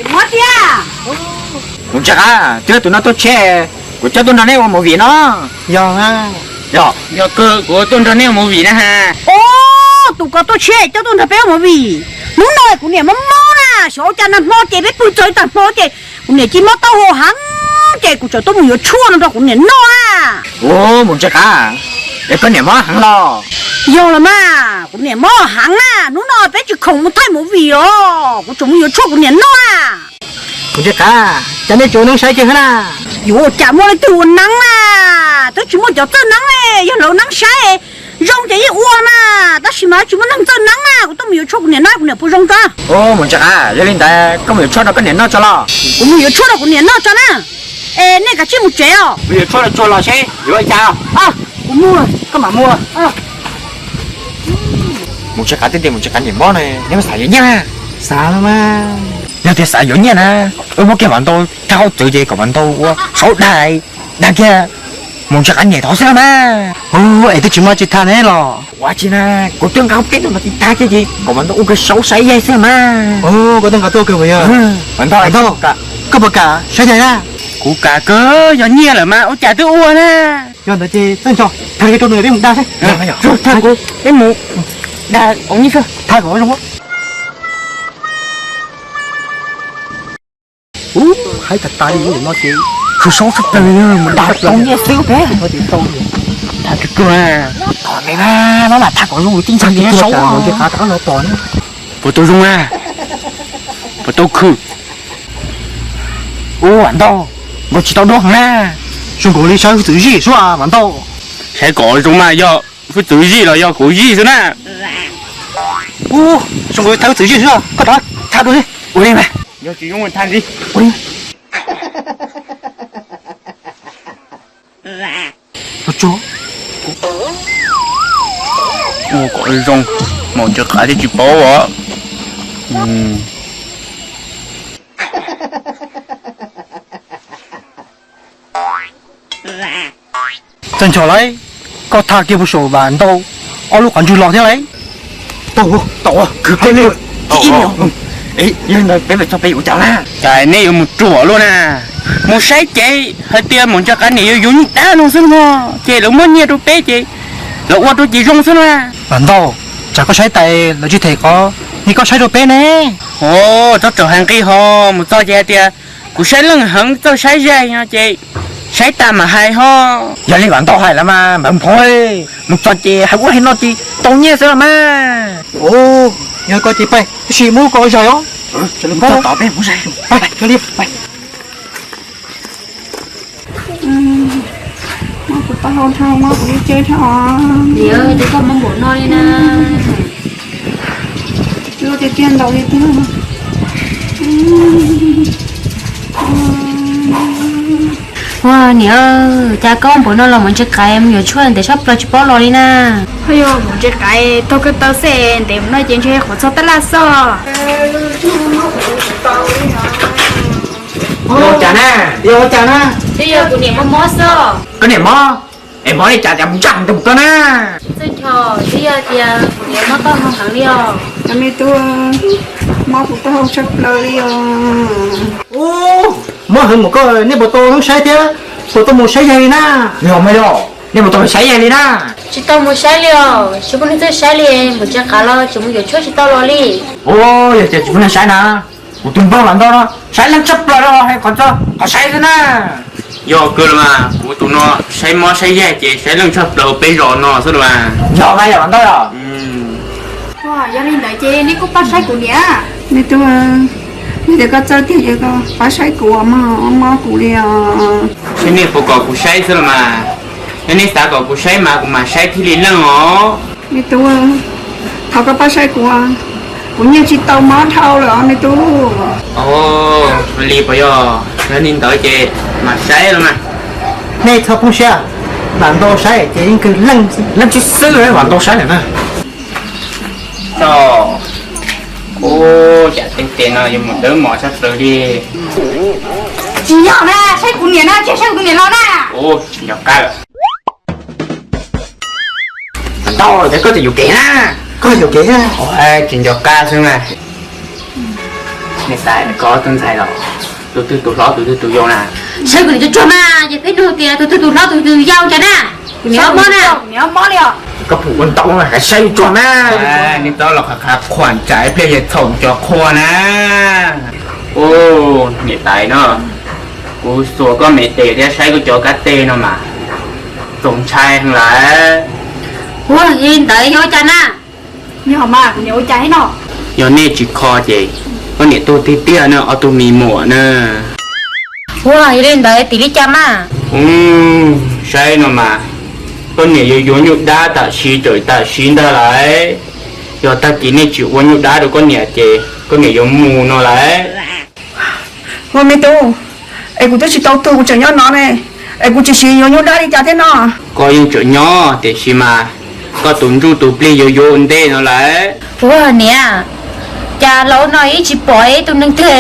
Mob tiag. Mus Ntse Qav, twb yog tus no tuaj tsheb, kuv coj tuaj nrog neb ua movie no. Yog, yog kawg, kuv tuaj nrog neb ua movie na ha. Ub, tus ko tuaj tsheb coj tuaj nrog peb ua movie. Hnub no kuv niam mob mob na, xyov ua cas nag hmo ces peb pw txog ib tag hmo ces kuv niam cia mob taub hau heev ces kuv tseem tuaj mus yuav tshuaj no rau kuv niam noj na. Ub, Mus Ntse Qav, es koj niam mob heev los? Yog los mas, kuv niam mob heev na, hnub no peb tsis khoom mus thaij movie os, kuv tseem mus yuav tshuaj kuv niam noj na. Mus Ntse Qav, cas nej tsis ua neeb saib kiag na? Yuav ua cas muaj leej twg ua neeb na, twb tsis muaj cov txawj neeb, yog lawv neeb saib zoo ces yeej ua na, tab sis mas tsis muaj neeg txawj neeb na, kuv tuaj mus yuav tshuaj kuv niam noj, kuv niam puas zoo tso. Ub, Mus Ntse Qav, yog li ntawd koj mus yuav tshuaj rau koj niam noj tso los? Kuv mus yuav tshuaj rau kuv niam noj tso na. Es nej kav tsij mus tsev os. Mus yuav tshuaj rau tsuag los seb yuav ua cas. Kuv mus, koj mam mus. Mus Ntse Qav, twb tias Mus Ntse Qav niam mob ne, neb xav yuav nyiaj? Xav los mas. Yog tias xav yuav nyiaj na, wb muab kiag Vam Ntau thaj hauj txwv ces kom Vam Ntau ua saum dag, dag kiag Mus Ntse Qav niam tod xwb los mas. Es twb tsis muaj tsis tham ne los? Ua tsis na, kuv twb nqa peb tug no tiv tag kiag ces kom Vam Ntau ua kawg saum saib yaig xwb los mas. Koj twb nqa tuaj kawg puas yog? Vam Ntau, koj puas kam saib yaig na? Kuv kam kawg, yog nyiaj lawm mas ua cas twb ua na. Yog ntawd ces Txawj Ncho, thag kiag rau nws peb mus dag seb. Thag kuv, peb mus dag ua nyiaj xwb. Thag kom zoo. Ub, haib tag tas li no ces khwv saub tshaj plaws, mus dag tau nyiaj xwb peb. Thag kawg kawg, tom ntej na, maj mam thag kom zoo, tib ntshai saub no tom na. Puas tau zoo na? Puas tau khwv? Ub, Vam Ntau, nkaus tsis tau dua heev na. Zoo nkaus li saib hwj txwv zij xwb Vam Ntau. Saib kom zoo mas yog hwj txwv zij los yog kuv zij xwb na. Ub, zoo nkaus li thaj hwj txwv zij xwb, koj rov thaj dua li. Ua li mas, yog tsis zoo thaj ntxiv. Ua li. Ua kom zoo, Mus Ntse Qav thiaj tsis paub os. Txawj Ncho lauj, koj thaj kiag puag saum Vam Ntau ob lub qhov ntswg los thiab lauj. Tau, tau, khwv kiag li. Yog li ntawd peb mus txog peb yuav ua cas na? Cas neb yuav mus ruam luaj na? Mus saib ces hais tias Mus Ntse Qav niam yuav yuav nyiaj dab no xwb no, ces lawv muab nyiaj rau peb ces lawv ua rau ces zoo xwb na. Vam Ntau, tsam koj saib tas lawv tsis them qhov, nej koj saib rau peb ne. Ua, txhob txaus hais nqi ho, mus txog ces hais tias kuv saib leej heev txawj saib zaj no ces saib tas mam hais ho. Yog li Vam Ntau hais lawm mas npawg Nphoo, mus txog ces hais ua hais no ces tau nyiaj xwb los mas. Ua, yog koj ces pais, tab sis muab koj zais os. Tod peb mus zais. Pais, pais, cia li pais. Mob kuv taub hau dhau, mob kuv lub cev dhau. Niam, ua cas koj mob npaum no li na? Ua tiag tiag ntaus li tiag. Ua niam, cas koj npaum no los Mus Ntse Qav mus yuav tshuaj ntev tshaj plaws tsis paub los li na? Ho yog Mus Ntse Qav taug kawg taw xwb, ntev mus no ces ntshe qhuav txog tab laj xwb. Yog ua cas na? Yog ua cas na? Twb yog kuv niam mob mob xwb. Koj niam mob? Es mob li cas cas mus ntsaj mus rau koj na. Txawj Ncho, twb yog tias kuv niam mob taub hau heev li os. Me tub, mob kuv taub hau tshaj plaws li os. Ub, mob heev mus koj, nej puas tau hnub saib thiab puas tau mus saib yaig li na? Yog mas yog, nej puas tau mus saib yaig li na? Tsis tau mus saib li os, tsis muaj neeg txawj saib li, Mus Ntse Qav los tseem mus yuav tshuaj tsis tau los li. Ub, yog tias tsis muaj neeg saib na, kuv tus npawg Vam Ntau no saib leej tshaj plaws no, hais qhov txog qhov saib xwb na. Yog kawg los mas, kuv tus no saib mob saib yaig ces saib leej tshaj plaws peb zos no xwb los mas. Yog mas yog Vam Ntau os. Yog li ntawd ces nej kuj pab saib kuv niam. Me tub, yog tias koj txawj tiag ces koj pab saib kuv, mob mob kuv li os. Saib nej puas kom kuv saib xwb los mas. Yog nej xav kom kuv saib mas kuv mam saib thiaj li leej os. Me tub, thov koj pab saib kuv, kuv nyiaj tsis tau mob dhau lawm os me tub. Ua li puas yog? Yog li ntawd ces mam saib los mas. Nej txhob poob siab, Vam Ntau saib ces yeej kawg leej, leej tsis xwb Vam Ntau saib lawm na. Tso, ua cas tej tes no yuav mus dawb mos tshaj plaws li. Tsis yog na, saib kuv niam na, tsis saib kuv niam los na. Ua, tsis nco qab lawm. Ntau, ces koj tseem yuam kev na. Koj yuam kev na. Tsis nco qab xwb na. Niam tais, koj tus ntxhais los tus twg tus hlob tus twg tus yau na? Saib kuv niam tsuag tsuag mas ces peb nug tias tus twg tus hlob tus twg tus yau cas na. Kuv niam mob na. Koj pum ua ntau na, saib tsuag na. Neb txhob los qhav qhav khuam tsam ib pliag yog txhaum cov qhua na. Ub, niam tais no, kuv xuas koj me tes thiab saib koj cov kab teg no mas txaus ntshai heev lawm. Ua li ntawd yog ua cas na? Yog mas kuv niam ua cas thiab no? Yog nej tsis kho ces koj niam tuag tiag tiag na ob tug me muam na. Ua li ntawd tim li cas mas? Saib no mas, koj niam yuav yuav nyuj dab tam sim tawm tam sim ntag lawm. Yog tag kis nej tsis ua nyuj dab rau koj niam ces koj niam yuav mus no lawm. Ua me tub, es kuv twb tsis tau tuag kuv tseem nyob no ne, es kuv tsis siv yuav nyuj dab li cas thiab no? Koj yeej tseem nyob tiam sis mas koj tus ntsuj tus plig yuav yuav ua ntej no lawm. Ua niam, cas los no ib tsis pom ib tug neeg twg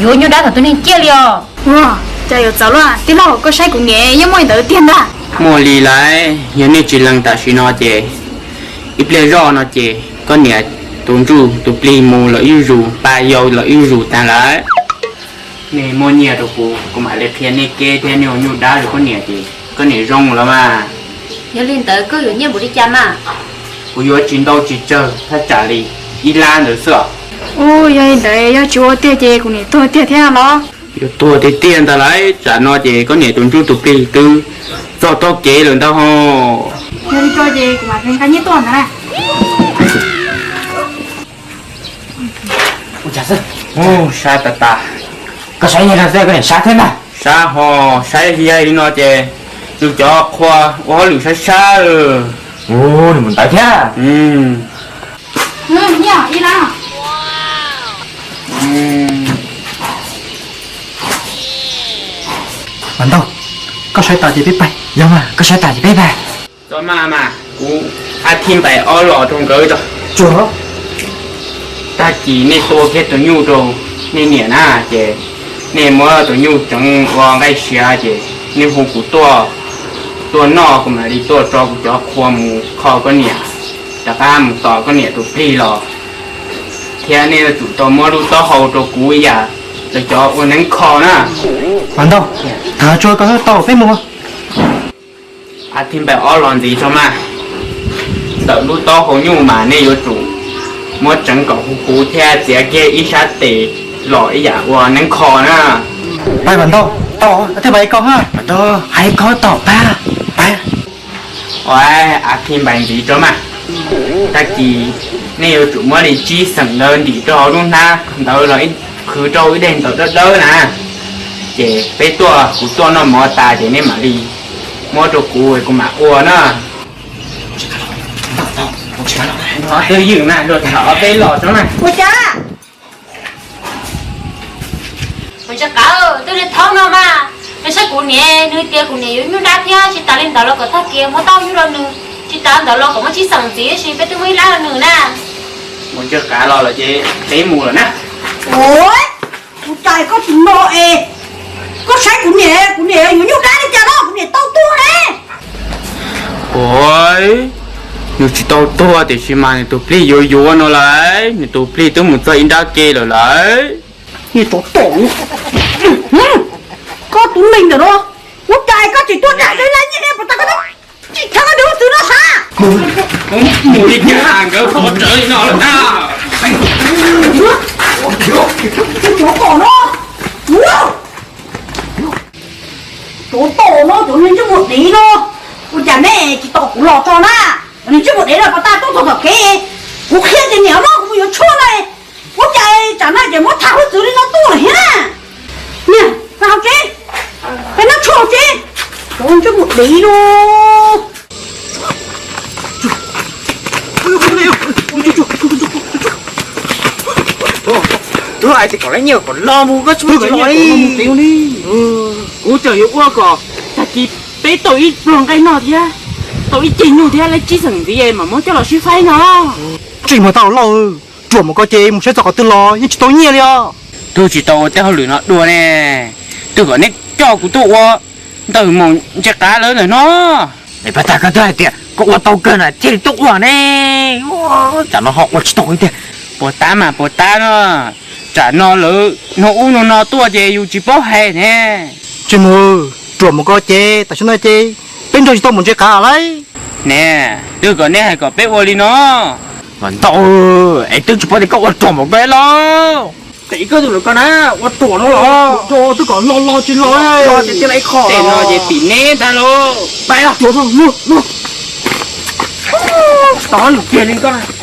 yuav nyuj dab thaum tus neeg ciaj li os. Ua, cas yuav txawv luaj, tij laug koj saib kuv niam yeej muaj li ntawd tiag ntag. Muaj li lawm, yog nej tsis lees tam sim no ces ib pliag zoj no ces koj niam tus ntsuj tus plig mus lawm ib zus, pa yau lawm ib zus tag lawm. Nej muab nyiaj rau kuv, kuv mam li qhia nej kev thiab nej ua nyuj dab rau koj niam ces koj niam zoo lawm mas. Yog li ntawd koj yuav nyiaj npaum li cas mas? Kuv yuav tsis ntau tsis tsawg, thaj tsam li ib lab ntawd xwb os. Ub, yog li ntawd yog tsis ua tiag ces kuv niam tuag tiag thiab los? Yuav tuag tiag tiag ntag lauj, tsam no ces koj niam tus ntsuj tus plig twb txog tog kev lawm ntag ho. Yog li ko ces kuv mam li nqa nyiaj tuaj ntag na. Sab tas tas. Koj saib nyiaj no xwb koj niam sab thiab ntag. Sab ho, saib yog li no ces nws cov qhua ua hauj lwm sab sab. Ub, nws mus ntawd thiab. Mas Ntau, koj saib tas ces peb pais. Yog mas, koj saib tas ces peb pais. Txhob maj mas, kuv ab thib npaim ob los rau nkawd tso. Tag kis nej tua kiag tus nyuj rau nej niam na, ces nej muab tus nyuj tseev ua nqaij siav ces nej hu kuv tuaj, tuaj noj kuv mam li tuaj tso kuv cov qhua mus kho koj niam, rov qab mus tos koj niam tus plig los. Thiab nej yuav tsum tau muab lub taub hau rau kuv ib yam li cov ua neeb kho na. Mas Ntau, thov tso koj tau peb mus. Ab thib npaim ob los ntxiv tso mas. Ntawm lub taub hau nyuj mas nej yuav tsum muab tseev kom huv huv thiab txiav kiag ib sab tes los ib yam ua neeb kho na. Pais Mas Ntau, tau, thib npaim ko ha. Mas Ntau, hais ko tom pab, pab. Ua, ab thib npaim ntxiv tso mas. Tag kis nej yuav tsum muab li tsib xeem ntawd ntim rau hauv lub hnab ntawd los qhwv rau ib daim ntawv dawb dawb na. Ces peb tuaj, kuv tuaj noj mov tas ces nej mam li muab rau kuv, kuv mam ua na. Twb ywm na, luag tham peb los tso mas. Ua cas? Mus tsis qab, twb li thaub no mas, nws saib kuv niam, nws tias kuv niam yuav nyuj dab thiab, tsis tas li ntawd los kom tag kis muab taub hau nyuj rau nws, tsis tas ntawd los kom muab tsib xeem ntxiv, tab sis peb twb muaj ib lab rau nws na. Mus tsis qab los lawm ces peb mus lawm na. Ua, kuv cais koj tsis mloog es, koj saib kuv niam, kuv niam yuav nyuj dab li cas no, kuv niam tau tuag ne. Ua, nws tsis tau tuag tiam sis mas nws tus plig yuav yuav no lawm, nws tus plig twb mus txog ib nrab ke lawm lawm. Niag tsov tom, koj tus neeg ntawm no, ua cas koj tsis tuaj dag nws, nyiaj puas tag koj tsis thab koj tus txiv no sav? Mus li cas nkawd pov tsawv li no lawm na. Tsov tom no, tsov tom no, cov niag ntsej muag dev no, ua cas nej tsis tos kuv los tso na? Cov niag ntsej muag dev no puas tag tuaj txog tom kev, kuv qhia tias niam no kuv mus yuav tshuaj na, ua cas tsam no ces muab tham hwj txwv li no tuaj lawm thiab na. Niam, peb hauv tsev, peb noj tshuaj hauv tsev, cov ntsej muag dev no. Twb hais tias kom lawv nyiaj kom los mus, koj tsis los li. Kuv tseem yuav ua kom tag kis peb tau ib pluag nqaij noj thiab, tau ib ceg nyuj thiab, lawv tsib xeem ntxiv mam muab coj los sib faib no. Tsis muaj tau lauj, ruam mus ko ces mus saib txog qhov twg los yeej tsis tau nyiaj li os. Twb tsis tau ua tej hauj lwm no dua ne, twb kom neb coj kuv tuaj ua ntawm maum ntse qav lawv ntawm no. Es pas tas koj twb hais tias koj ua tau kawg na thiaj li tuaj ua ne, tsam no ho ua tsis tau li tiag. Puas tab mas puas tab no, Tsam no lawv nug ub nug no tuaj ces yus tsis paub hais ne. Tsis mus, ruam mus ko ces tam sim no ces peb nrog tsis tau mus ntse qav lawm. Ne, twb kom neb hais kom peb ua li no. Mas ntau, es twb tsis paub tias koj ua ruam mus ko los. Tes koj tus lawm ko na, ua ruam no los. Twb kom los los tsis los, los ces tij laib qho no ces tim neb ntag lauj. Pais los. Tov lwm kiag li koj.